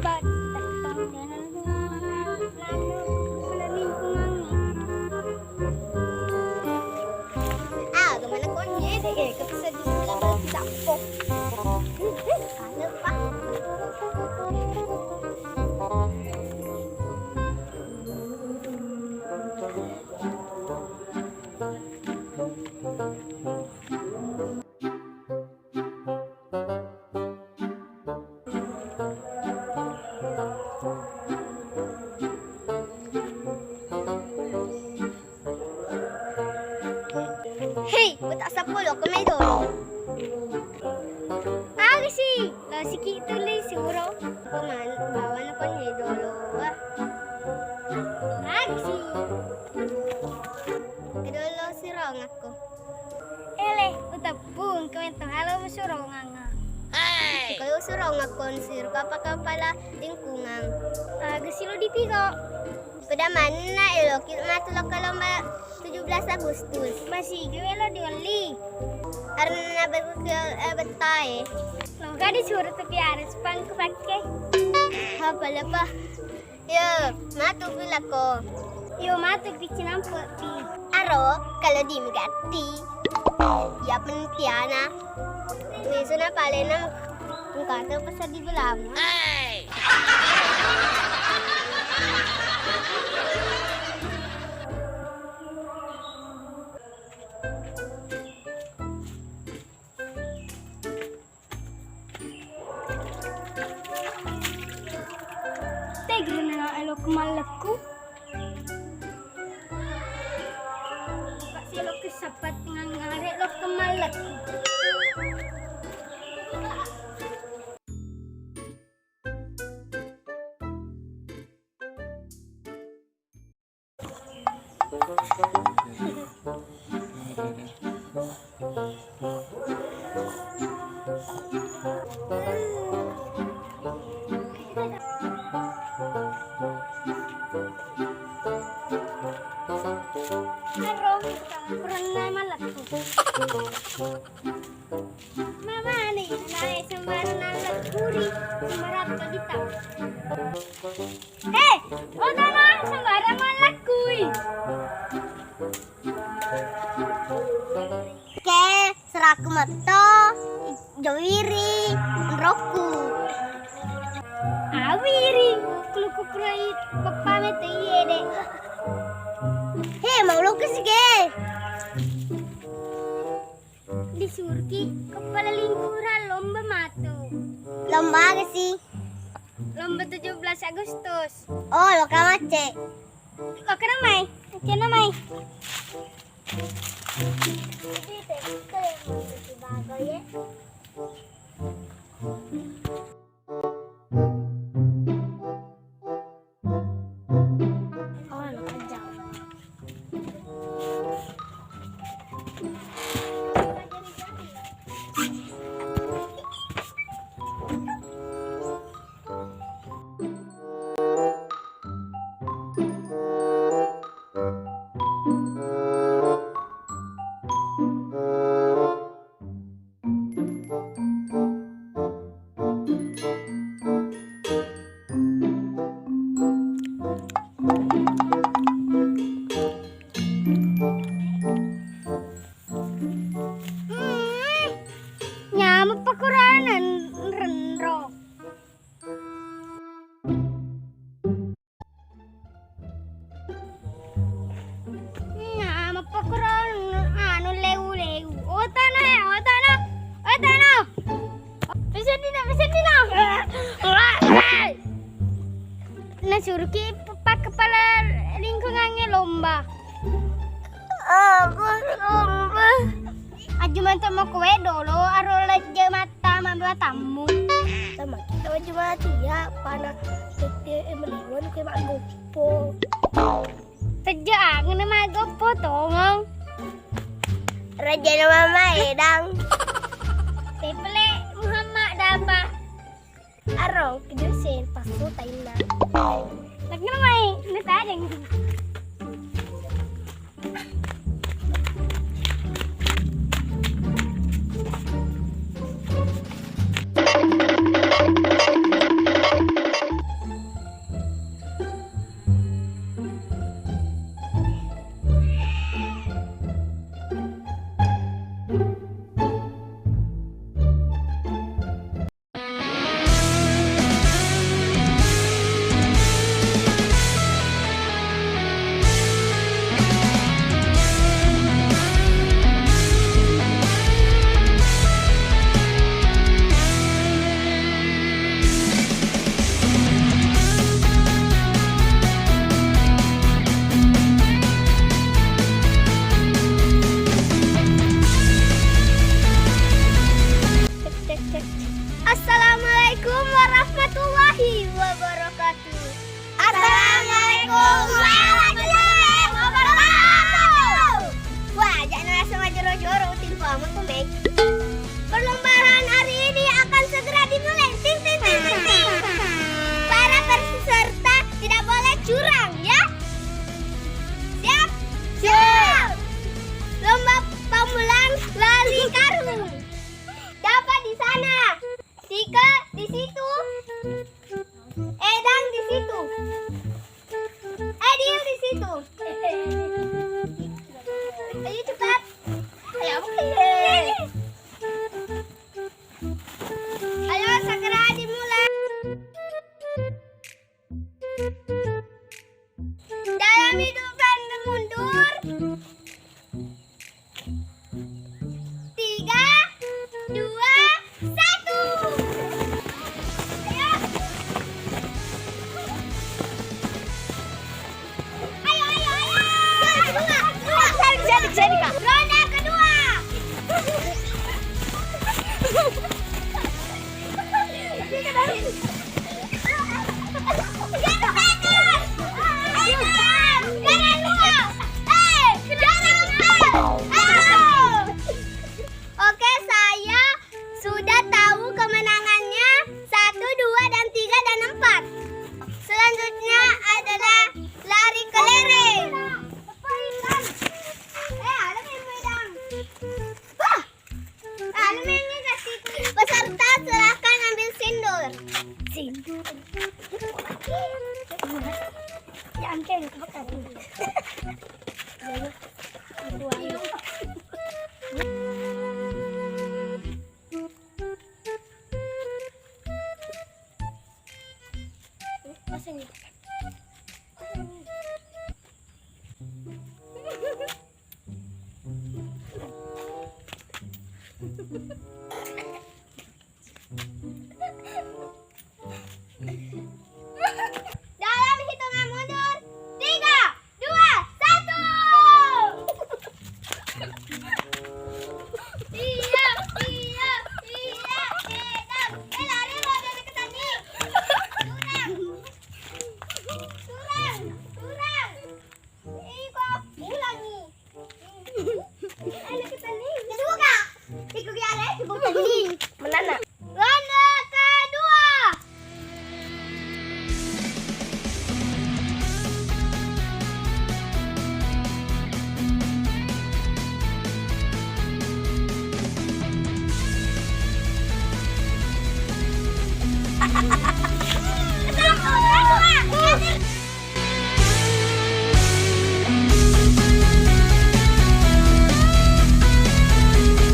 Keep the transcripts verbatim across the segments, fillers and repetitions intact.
Ah, gimana konyol deh, eh, kepisah di sebelah, malah tidak kok. Ada apa? Hei, utak seppulo, ko mai dolo. Aga si, lo siki tu le suro. Ko man, bawa na ko mai dolo. Aga si. Kedolo sirong aku. Ele, uteppung, engka metto halo musuronganga. Hei! Kalau surong aku sir, apa kepala lingkungan. Aga si lo dipigo. Pada manna eloki matu lokka lomba tujuh belas Agustus. Masih gue lo diwelli. Karena berpikir, eh, betai. Lo gak disuruh tapi harus pangku pakai. Apa lepa? Yo, matu pi lako. Yo, matu pi cinampe pi. Aro, kalau di megatti. Ya pentiana. Wesuna palena engka tu pasal di belama. Tegri na elo kemallekku. Pak selo kesappat ngangare lo kemallekku. Mama ni, nae sembarang nallekkuri, sembarang todita. He, otana sembarang mallekkui. Ke, seraku metto, jawiri, rokku. Awiri, kuluku kurai, peppa mete iye, Dek. He, mau lukis ke? Disuruki kepala lingkungan lomba matu. Lomba aga si? Lomba tujuh belas Agustus. Oh, lo ka macce. Lo kena mai. Kena mai. Nyameng pakuranan renro. Nah, mappakkuro anu, lewu-lewu. Otana, otana, otana. Pesenni na, pesenni na. Nasuruki pakkepala lingkungangnge lomba. Aku lomba. Aju mantu mo kowe dolo, aro lejje matta mabbatammu. Sama kita wajib mati ya, pana tette meliwan ke mak goppo. Tejja angin mak goppo tongong. Raja nama Maedang. Tepele Muhammad Dapa. Arong, kidul sen, pasu tainna. Nagna mai, natajeng. Assalamualaikum warahmatullahi wabarakatuh. Wah, jangan langsung aja joro-joro, uting kamu tuh, Mei. Perlombaan hari ini akan segera dimulai. Ting, ting, ting, ting, ting. Para peserta tidak boleh curang, ya. Siap? Siap. Lomba pemula lari karung. Dapat di sana. Tika di situ. Edang di situ. Adil di situ. Ayo cepat. Ayo, ayo segera dimulai. Dalam hitungan mundur. Tiga, dua, satu. Ayo. Ayo, ayo, ayo. Bisa, bisa, bisa, Kak. Ronde kedua. Oke, saya sudah tahu kemenangannya satu, dua, dan tiga, dan empat. Selanjutnya adalah lari kelereng. Eh, ada yang medang. Wah, Peserta silakan ambil sindur. Sindur. Ya, angke, angke. Pasang ya. Dalam hitungan mundur, tiga, dua, satu. Iya, iya, iya, Edang. Eh, lari lo dari kesannya. Curang. Curang, curang. Iko, ulangi. Ayo, kita nih. Kedua, Kak. Iko, Kak, ada, iko, Kak. Menana. Ronde kedua.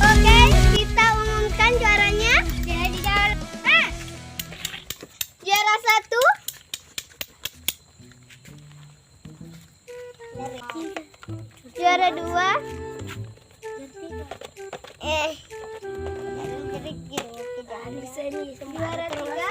Oke, kita umumkan juaranya. Jadi, juara, ah, juara satu, juara dua, eh, juara tiga.